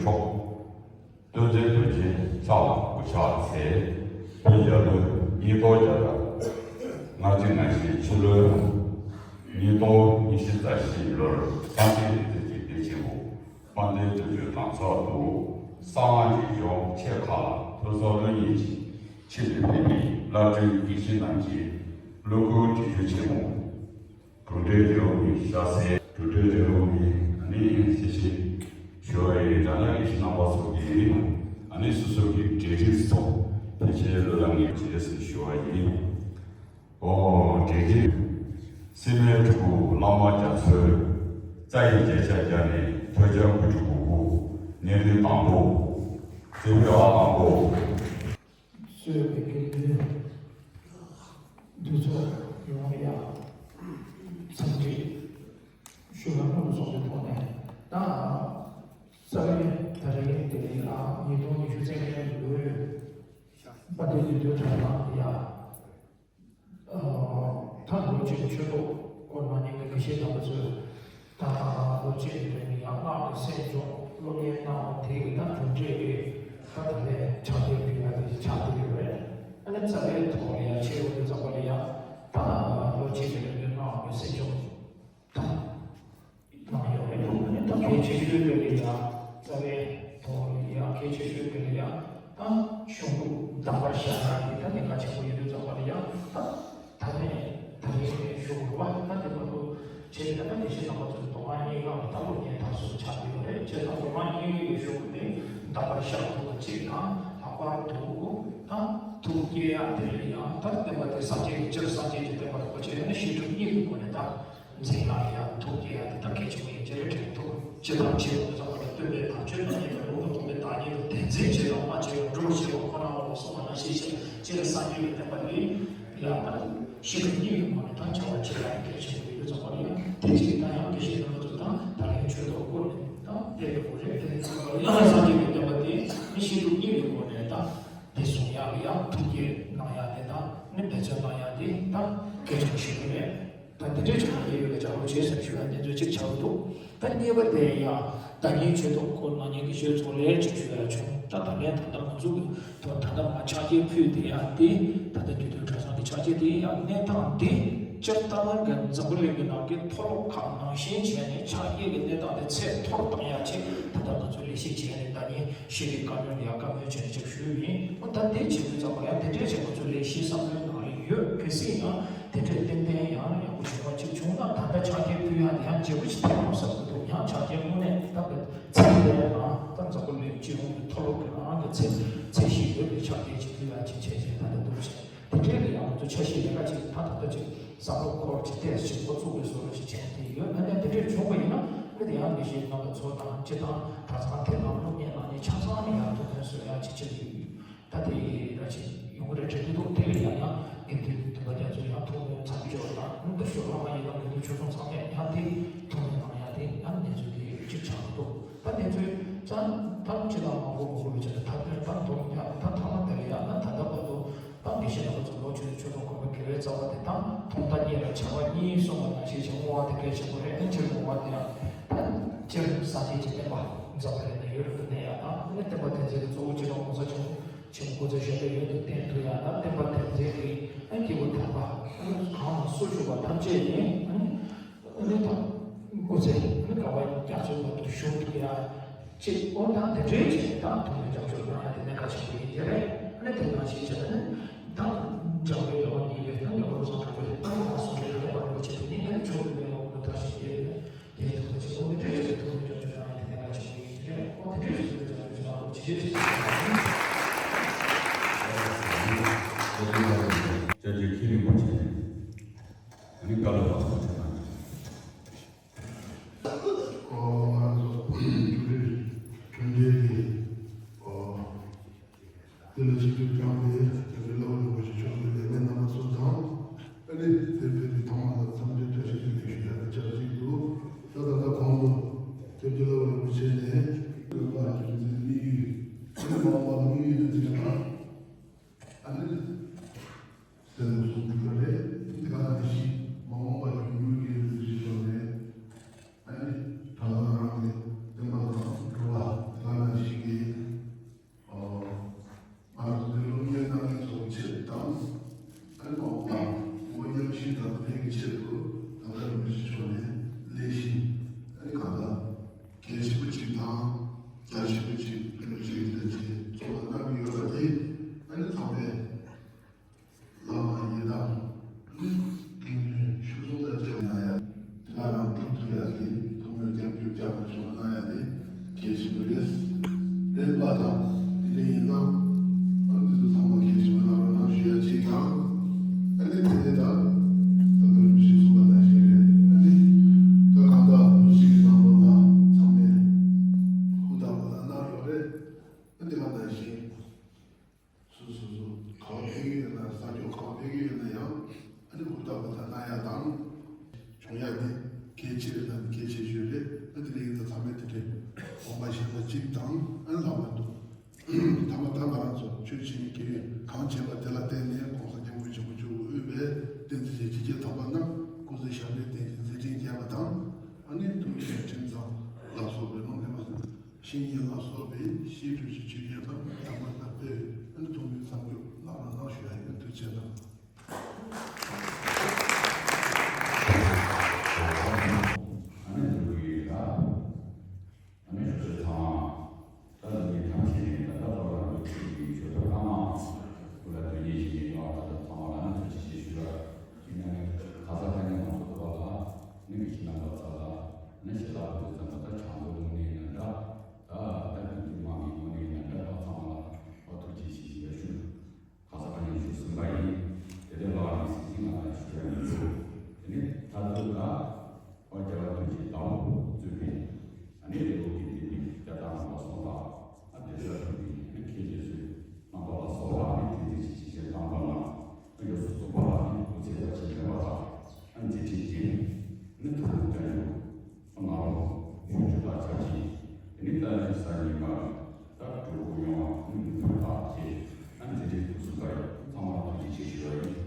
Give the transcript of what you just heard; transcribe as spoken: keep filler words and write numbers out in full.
མཆོག་སྟོན་འཛིན་དོན་ཆེན་ཕྱག་ལ་སྐུ་ཕྱག་འཚལ། བོད་རྒྱལ་ལོ་ཉིས་སྟོང་བརྒྱ་དང་ལྔ་བཅུ་ང་བཞི་ཕྱི་ལོ་ཉིས་སྟོང་ཉི་ཤུ་རྩ་བཞི་ལོར་སངས་རྒྱས་བསྟན་འཛིན་གྱི་གདན་ཆེན་པོ་དཔལ་ལྡན་དུས་འགྱུར་ལང་ཚོ་དུ་གསང་སྔགས་ཀྱི་གཞུང་ཆེ་ཁག་ལ་ཐོས་བསམ་སློབ་གཉེར་གྱི་ཆེད་དུ་ཕེབས་པའི་བླ་སྤྲུལ་དགེ་བཤེས་རྣམས་ཀྱི་བློ་སྐུལ་དྲི་ཞུ་ཆེན་མོ། གྲུབ་འབྲས་རེ་བ་མི་ཤ་ཚའི་གྲུབ་འབྲས་རེ་བ་མི་ཨ་ནི་ཞེས་ཞེས་ཞུ་བ་ཡིན། ད་ལྟ་དགེ་བཤེས་རྣམ་པ་ཚོ་གིས་ཨ་ནི་སོ་སོ་གི་གྲ་སྒྲིག་སོགས་ཕལ་ཆེར་བློས་བསླངས་ངེས་ཅི་རེད་ཟེར་ཞུ་བ་ཡིན། ཨོ་གྲ་སྒྲིག་སྲིད་མའི་སྤྲུལ་སྐུ་བླ་མ་རྒྱ་མཚོའི་རྩ་ཡི་མཇལ་ཕྱག་བརྒྱབ་ནས་ཐོས་རྒྱལ་བུ་ཕྲུག་གུ་གུ་གནས་རིམ་དང་པོ་རྩེ་ཕུད་ཨ་དང་པོ། གཙོས་པའི་དགེ་འདུན་འདུས་ཚོགས་ཡོངས་ལ་ཡང་འཚམས་འདྲི་ཞུ་བ་སྔོན་སོང་གི་ཐོག་ནས་ད་རྩ་བའི་ད་རེས་དེ་རིང་ལ་ཉིས་སྟོང་ཉི་ཤུ་རྩ་ལྔའི་ལོའི་དཔལ་ལྡན་དུས་སྟོན་གྲྭ་ཚང་ཡ། ད་ལོ་གཅིག་ཆོས་ཐོག་སྐོར་གནང་མཁན་གྱི་དགེ་བཤེས་རྣམ་པ་ཚོས་ད་ལོ་གཅིག་གི་རིང་ཡང་སྔགས་ཀྱི་སེམས་སྦྱོང་སློབ་གཉེར་གནང་བ་དེ་གི་ད་གྲུབ་འབྲས་ཀྱི་ད་ད་ལས་ཕྱག་རྒྱ་ཕུལ་ཡ་དེ་ཆགས་བསྡད་ཡོད་རེད། ཨ་ནི་རྩ་བའི་ཐོག་ལ་ཡང་ཆེ་བོ་དེ་ཚོ་ལ་ཡང་ད་ལོ་གཅིག་གི་རིང་སྔགས་ཀྱི་སེམས་སྦྱོང་ད། གནང་ཡོད་རེད། ཨ་ནི་ད་གལ་ཆེ་ཤོས་དེ་ལ་ཡང་རྩ་བའི་ཐོག་ལ་ཡང་གལ་ཆེ་ཤོས་དེ་ལ་ཡང་ད་གཞུང་ལུགས་གདམས་པར་ཤར་ཡག་གི་ད་གནད་འགག་ཆེན་པོ་ཡིན་དུས་ཙམ་པ་ལ་ཡང་ད་ད་ནས་ད་རེས་ནས་ཞུ་དགོས་པ་ད་དེ་མ་གཏོགས་བྱས་ན་ད་དགེ་བཤེས་རྣམ་པ་ཚོའི་མདོ་སྔགས་རྙིང་ག་ལ་ད་ལོ་ཉན་ཐག་སུ་ཆགས་ཀྱི་ཡོད་རེད། བྱས་ཙང་མདོ་སྔགས་རྙིང་གའི་གཞུང་དེ་གདམས་པར་ཤར་ཐུབ་པ་གཅིག་དང་ལྷག་པར་དུ་ད་ཐུགས་བསྐྱེད་ཡག་དེ་ལ་ཡང་ད་བསྟན་པ་དེ་སངས་རྒྱས་ཀྱི་སྤྱིར་སངས་རྒྱས་ཀྱི་བསྟན་པ་རིན་པོ་ཆེ་ཡང་ན་བཤད་སྒྲུབ་གཉིས་ཀྱི་སྒོ་ནས་ད། འཛིན་ཡག་ཡང་ཐུགས་བསྐྱེད་ཡག་དེ་དག་གལ་ཆེན་པོ་ཡིན་གྱི་རེད་དྲན་ཐུབ། ཅི་དང་ཅི་ཡོང་ཙམ་པ་ལ་སྟོན་པའི་དམ་ཆོས་དང་ཉན་པའི་ལུང་དང་མཐུན་པའི་བདག་ཉིད་དུ་དེ་འཛིན་བྱེད་པ་སྨྲ་བྱེད་པ་སྒྲུབ་བྱེད་པ་ཁོ་ན་འོ་གསུངས་པ་ནང་བཞིན་བྱས་ཅི་ལ་སངས་རྒྱས་ཀྱི་བསྟན་པ་འདི་ཡང་ན་ཤེས་རབ་གཉིས་ཀྱི་ངོས་ནས་དང་བྱ་བ་བྱེད་ཡག་གལ་ཆེན་པོ་ཡོད་ཙམ་པ་ལ་ཡང་དེ་གཅིག་དང་ཡང་དགེ་བཤེས་རྣམ་པ་ཚོ་དང་ད་ལན་ཆོས་ཐོག་བསྐོར་ནས་དང་བསྟན་པའི་སྒོ་རེད། དེ་ཙམ་པ་ལ་ཡང་སངས་རྒྱས་ཀྱི་བསྟན་པ་འདི་མི་ཤེས་རབ་གཉིས་ཀྱི་ངོས་ནས་དང་དེ་གསུང་ཡག་ལ་ཡང་ཐུགས་བསྐྱེད་གནང་ཡག་དེ་དང་ནི་འབད་བརྩོན་གནང་ཡག་དེ་དང་གལ་ཆེན་པོ་ཞིག་རེད། ད་འདི་འདྲའི་ཆོས་ལ་ཡོད་ལ་ལྗགས་ལུགས་བྱས་ཟེར་ཞུ་ཡ་འདི་ཚོ་གཅིག་ཆགས་འདུག་ད་གཉིས་པ་དེ་ཡང་ད་ངའི་ཆོས་ཐོག་སྐོར་གནང་མཁན་གྱི་ཆོས་ཚོགས་ལས་གཅིག་ཞུ་ཡ་བྱུང་། ད་ད་ལན་ད་ལྟ་ང་ཚོ་གི་ཐོག་ད་ལྟ་ང་ཕྱག་འཁྱེར་ཕུལ་དེ་ཡང་དེ་ད་ལྟ་དུས་སྟོན་གྲྭ་ཚང་གི་ཕྱག་འཁྱེར་དེ་ཡང་གནས་སྟངས་དེ་སྤྱིར་བཏང་གི་འཛམ་བུ་གླིང་གི་ནང་གི་མཐོ་སློབ་ཁག་ནང་བཞིན་བྱས་ནས་ཕྱག་འཁྱེར་གྱི་གནས་སྟངས་དེ་ཚད་མཐོར་གཏོང་ཡ་ཆེད་ད་ལྟ་ང་ཚོས་ལས་གཞི་བྱས་ནས་ད་ནི་ཤེས་རིག་བཀའ་བློན་ལ་ཡང་བཀའ་མོལ་བྱས་ནས་ཅིག་ཞུས་ཡིན། འོ་ད་དེ་བྱེད་དུས་ཙམ་པ་ཡང་དེ་འདྲའི་བྱས་ང་ཚོའི་ལས་གཞི་བསམ་བློའི་ནང་ལ་ཡོད། གལ་སྲིད་ཡང་དེ་འདྲའི་ཏན་ཏན་ཡང་ཡག་པོ་བྱུང་བ་ཅིག་བྱུང་ན་ད་ལྟ་ཕྱག་འཁྱེར་ཕུལ་ཡག་དེ་ཡང་བརྗེ་པོ་ཞིག་ཐེབས་ཡོང་བསམ་གྱི་འདུག་ཡང་ཕྱག་འཁྱེར་དངོས་གནས་ད་ཚད་དེ་ལ་ད་འཛམ་བུ་གླིང་སྤྱི་ཡོངས་ཀྱི་མཐོ་སློབ་ཀྱི་རང་གི་ཚད་ཚད་གཞི་ཡོད་པའི་ཕྱག་འཁྱེར་ཅིག་ཕུལ་ཡག་ཅིག་བྱས་བྱས་ད་ལྟ་འདུག་བྱས། དེ་འདྲའི་ལ་ཡང་ང་ཚོ་འཆར་གཞི་ལས་ཀ་ཅིག་ད་ད་ལྟ་ཅིག་བསམ་བློ་འཁོར་ཅིག་ཏོག་ཙམ་ཅིག་འགོ་བཙུགས་པའི་བཟོ་འདྲ་ཅིག་བྱས་ཏེ་ཡོད། ཨ་ནི་དེ་འདྲའི་བྱུང་བ་ཡིན་ན་ཨ་ནི་དེ་ཡང་ལས་གཞི་རྣམ་པ་ཚོ་དང་སྤྱི་དང་གྲྭ་ཚང་དེ་ནང་སློབ་གཉེར་གནང་མཁན་ཆ་ཚང་ལ་ཡང་ཐུགས་ཕན་གསོས་ཡག་ཅིག་བྱེད་ཀྱི་ཡོད། ད་དེ་ར་ཅིག་ཡོང་གི་རེད་དྲན་གྱི་འདུག་དེ་ལ་ཡང་ཡང་དགེ་འདུན་འདུན་པ་རྒྱ་མཚོ་ཡང་ཐུགས་སྨོན་མཚམས་སྦྱོར་དང་ཨ་ནི་ད་ཞོར་ལ་མ་ཡིན་ན་དགེ་འདུན་ཆོས་སྲུང་ཚང་མས་ཡང་དེ་ཐུགས་སྨོན་གནང་ཡག་དེ་ཡང་གནས་ཚུལ་དེ་ཅིག་ཆགས་ཀྱི་འདུག་ད་གནས་ཚུལ་ཅང་ད་ཅི་ལ་མ་གོ་མ་གོ་བའི་ཆ་ད་ཐབས་ལམ་ད་མདོར་ཡང་ད་ཐ་མ་དེ་ལ་ཡང་ན་ད་ལྟ་བར་དུ། ད་དགེ་བཤེས་རྣམ་པ་ཚོ་ལོ་ཆུང་ཆུང་ཆོས་ཐོག་གོམ་པ་དགེ་བའི་རྩ་བ་དེ་དང་ཐོག་མཐའ་གཉིས་ལ་བྱ་བ་གཉིས་གསུངས་པ་ནང་བཞིན་བྱ་བ་དེ་གལ་ཆེན་པོ་རེད། ཨ་ནི་སྤྱིར་བསྔོ་བ་དེ་ཡང་ད་སྤྱིར་སངས་རྒྱས་ཀྱི་བསྟན་པ་འཛམ་བུ་གླིང་ན་ཡོད་རེད་འདུག་གནས་ཡག་དང་ཨ་ནི་བསྟན་པ་དེ་ཚོའི་གཙོ་བོ་སྤྱི་དང་ངོ་མཚར་ཆེན་པོ་ཆེན་པོ་སྐུ་ཚེ་ཞབས་པད་ཡུན་དུ་བརྟན་ཐུབ་ཡག་དང་བསྟན་པ་དེ་ཚོའི་གི་ཨ་ནི་སྐྱེས་བུ་དམ་པ་ཨ་ནི་གང་ལ་སུ་བཞུགས་པ་ཐམས་ཅད་ནི་ཨ་ནི། ཨ་ནི་ད་སྐུ་ཚེ་ནི་དགའ་བ་རྒྱ་མཚོའི་བར་དུ་བཞུགས་ཐུབ་ཡ་ཅེས་ཨོ་ད་དེ་འདྲའི་ཅིག་ད་ཐུགས་ནས་རྒྱབ་སྐྱོར་གནང་ཡ་དེ་གནད་འགག་ཆེན་པོ་ཡིན་གྱི་རེད། ཨ་ནི་དེ་ནང་བཞིན་བྱས་ནས་ད་འཇམ་དཔལ་རྒྱལ་བ་ཉིད་ལས་ད་ངེས་པར་བཟང་དྲག་པོའི་ད་ངོ་མ་སོང་རེད། ངེས་པར་རིན་པོ་ཆེ་དེ་ཉིད་ཨ་ནི་མཆོག་ཏུ་ལས་འོག་ཏུ་བདར་ཞིང་རྒྱས་ནས་དེའི་ཐུགས་རྗེ་ཆེན་པོ་དེ་འདྲའི་ཅིག་ཐུགས་ནས་རྒྱབ་སྐྱོར་གནང་ཡ་དེ་གནད་འགག་ཆེན་པོ་ཡིན་གྱི་རེད། ཨོ་དེ་འདྲའི་ཅིག་ཐུགས་ནས་རྒྱབ་སྐྱོར་གནང་རོགས་ཇི་བྱེད་ཅི་བྱེད། ཅག་གི་ཁྱི་རིང་པོ་བྱས་ནས། ཨ་ནི་བཀའ་སློབ་ལ་སོགས་ཐེངས་མང་། ཨོ་ང་རང་ཚོ་ཆུ་རིར་ཆུ་འབྲེལ་གྱི་ཨོ་དེ་ལ་ཆིབས་བསྒྱུར་བསྐྱངས་ཏེ་སྐྱབས་རྗེ་བླ་བོ་རིན་པོ་ཆེ་མཆོག་གི་ལས་མི་རྣམ་པ་ཚོ་དང་ཨ་ནི་དེར་ཕེབས་པའི་ཐོག་མ་དང་འཚམས་འདྲི་བཀྲ་ཤིས་བདེ་ལེགས་ཞུ་ཡག་གི་ཆབས་ཅིག་ཏུ་ད་ད་ལྟ་གོང་དུ་སྐྱབས་རྗེ་བླ་བོ་རིན་པོ་ཆེ་ནས་བོད་པ་རྒྱུན་འཛིན་དམིགས་ཡུལ་ཨ་ནི་མ་འོངས་པ། ལ་ཞིབ་ཏུ་ཅིག་ཕན་ཐོགས་ཅིག་ལ་ཅིག་གཙོ་བོ་གནང་གི་ཡོད་པ་དེ། ཨ་ནི་ཚང་མས་བླ་མ་ཡི་དམ་ཀུན་མཁྱེན་ཤུགས་གསུམ་དང་བཅས་པ་གནང་ཡ། དེ་ག་རང་སྒྲུབ་ཐུབ་ཡ་གི་ཐུགས་སྨོན་རྒྱབ་སྐྱོར་རྒྱབ་པ་ཞུ་བ་གནང་ཡ་དེ་གལ་ཆེན་པོ་རེད། རེད་པ་དང་དེ་འདྲ་ཡིན་ན། ཨ་ནི་དེ་ཚོ་ཚང་མ་གལ་ཆེན་པོ་གནང་རོགས་གནང་ཞུ་ཡ་གཅིག་དང་། ཨ་ནི་དེ་ནས་ད་ད་ལྟ་རིན་པོ་ཆེས་གསུངས་པ་ནང་བཞིན་རེད། ཨ་ནི་ད་གང་ལྟར་མི་གཅིག་གི་ནང་ལོགས་ལ་ཚང་མས་ཧུར་ཐག་པ་ལ་གནང་ཡོད་རེད། ཨ་ནི་དེ་ག་ནང་བཞིན་སོ་སོ་སོ་ག་པར་ཕེབས་ཀྱི་ཡོད་ན། ས་ཕྱོགས་ག་པར་ཕེབས་ཀྱི་ཡོད་ན་ཡང་། ཨ་ནི་ཧུར་ཐག་པ་ལ་གནང་ཡ་དང་། བྱུང་ཡ་དེ་གལ་ཆེ་རེད་ལ་གལ་ཆེ་ཤོས་རེད། ཨ་ནི་དེ་ལས་ཡིན་ད་ཚང་མས་དེ་འདྲའི་དགོངས་པ་བཞེས་པ་གཅིག་དང་། ཨ་ནི་ལྷག་པར་དུ། ཐ་མ་ད་ང་རང་ཚོ་ཆོས་བྱེད་མཁན་གང་བྱེད་པ་དེ་ལ་བརྟེན་ནས་༸གོང་ས་༸སྐྱབས་མགོན་ཆེན་པོ་མཆོག་གིས་དབུས་པའི་བསྟན་འཛིན་རྗེ་ཆེ་ཐོག་མ་རྣམས་སྐུ་ཚེ་ཞབས་པད་བརྟན་ཅིང་མཛད་འཕྲིན་རྒྱས་པ་དང་། ཨ་ནི་ཐུགས་རྗེ་ཆེ་ཙམ་ལ་སོགས་པའི་ལུང་ལས་མ་གསུངས་བཤེས་གཉེན་ལ་སོགས་པའི་ཤེས་སྒྲུབ་ཀྱི་ཆོས་བརྒྱད་དང་དམ་པ་དང་དཔལ་ཨ་ནི་ཐུགས་སྨོན་མཚམས་སྦྱོར་གནང་རོགས་གནང་ཞུ་ཡ་ཡིན། ཐུགས་རྗེ་ཆེ་གནང་། ཨ་ནི་ཞུ་རྒྱུ་ཡིན་ལ། ཨ་ནི་ཞུ་ཚོད་ཚང་མ། ད་ལྟ་ངས་ཐམས་ཅད་ནས་ད་ལྟ་བར་ལ་འདུག་ཅིག་གི་ཆོས་པ་ལྷ་མང་སྐུ་ལ་དོན་གཉེར་ཞིག་ཡིན་པ། ད་ལྟ་ཚང་མ་ལ་ནི་ཐུགས་རྗེ་ཆེ་ཞུ་ཡ། ཡིན་ན་ནི་ཁ་ས་ཁ་ཉིན་ང་ཚོ་ཐུབ་པ་ལ་ནི་མི་ཤི་རྣམ་པ་ཚ་ལ་ནི་ཞེ་དྲག་དུ་ཙམ་པ་ད་བྱང་ཚོ་ལུང་ནས་ཡིན་ན་འདྲ། ད་ད་དུས་དུས་མང་གི་ངོ་ནས་ཡིན་ན་འདྲ། ད་ཚང་མ་ལ་ཐུགས་རྗེ་ཆེ་ཞུ་ཡ་ཞུ། ཁ་ས་ཁ་ཉིན་ཞུ་ཟིན་པ་ཡིན། དེ་དེ་ལ་ནི་སྲིད་སྤྱི་ང་ལ་ཞུ་ཡ་མི་འདུག་དེ་ནི་ད་དུ་ད། ཨོ་རྒྱལ་བ་དོན་གྱི་བདག་པོ་གཙོས་པའི་ཨ་ནི་ལེའུ་གི་འདི་ནི་རྒྱ་དང་རྣམ་པ་སོགས་དང་། ཨ་དེ་ལ་ཐུག་པའི་ཨ་ནི་མཁས་བརྒྱུད་ཚོའི་རྣམ་པ་ལ་སོགས་པ་ཨ་ནི་དེ་འདི་ཅི་ཅི་ཞེས་བཏང་པ་ལ་ཨ་ཡོངས་སུ་རྫོགས་པ་ལ་ནི་སྐུ་ཚེ་བར་ཆད་མེད་པ་དང་ཨ་མཛད་འཕྲིན་ཅན་ནི་ཐུགས་ལ་བརྟན་འགྱུར་ཨ་ང་རོ་ཡོངས་སུ་ལ་ཆགས་ཤིང་དེ་ནི་ད་ནི་ས་ཉི་མ། ད་གྲོགས་པོ་ཡོང་བ་ཀུན་ཏུ་ཕན་པ་དེ་ཨ་མཛད་འཕྲིན་ཐུགས་སུ་འབར་ཡོད། ཚང་མ་ཐུགས་རྗེ་ཆེ་ཞུ་བ་ཡིན།